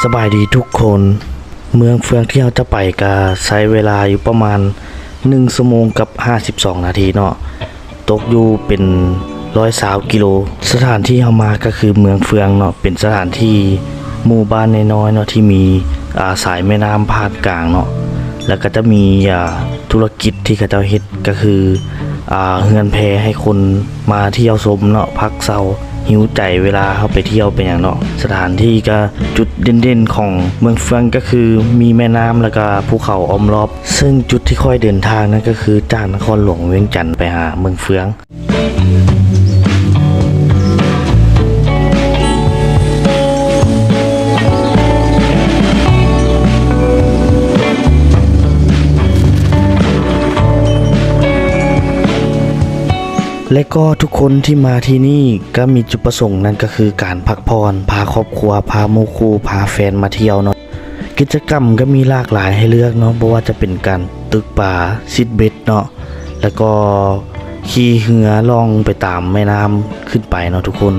ສະບາຍດີທຸກຄົນ, ເມືອງເຟືອງທີ່ເຮົາຈະໄປກະໃຊ້ເວລາຢູ່ປະມານໜຶ່ງຊົ່ວໂມງກັບຫ້າສິບສອງນາທີເນາະ, ຕົກຢູ່ເປັນຮ້ອຍຊາວກິໂລ. ສະຖານທີ່ເຮົາມາກະຄືເມືອງເຟືອງເນາະ, ເປັນສະຖານທີ່ໝູ່ບ້ານນ້ອຍໆເນາະ ທີ່ມີ ອາ ສາຍແມ່ນ້ຳຜ່ານກາງເນາະ, ແລ້ວກະຈະມີ ອາ ທຸລະກິດທີ່ເຂົາເຈົ້າເຮັດ ກະຄື ອາ ເຮືອນແພໃຫ້ຄົນມາທ່ຽວຊົມເນາະ, ພັກເຊົາ ຫິວໃຈເວລາເຮົາໄປທ່ຽວໄປຫຍັງເນາະ. ສະຖານທີ່ກະ ຈຸດເດັ່ນໆຂອງເມືອງເຟືອງກະຄືມີແມ່ນ້ຳ ແລ້ວກະພູເຂົາອ້ອມລອບ, ເຊິ່ງຈຸດທີ່ຂ້ອຍເດີນທາງນັ້ນກະຄືຈາກນະຄອນຫຼວງວຽງຈັນໄປຫາເມືອງເຟືອງ. ແລະກໍທຸກຄົນທີ່ມາທີ່ນີ້ກະມີຈຸດປະສົງ ນັ້ນກະຄືການພັກຜ່ອນ, ພາຄອບຄົວ, ພາໝູ່ຄູ່, ພາແຟນມາທ່ຽວເນາະ. ກິດຈະກຳກະມີຫຼາກຫຼາຍໃຫ້ເລືອກເນາະ, ບໍ່ວ່າຈະເປັນການຕຶກປາ, ຊິດເບັດເນາະ, ແລ້ວກໍຂີ່ເຮືອລ່ອງໄປຕາມແມ່ນ້ຳຂຶ້ນໄປເນາະທຸກຄົນ.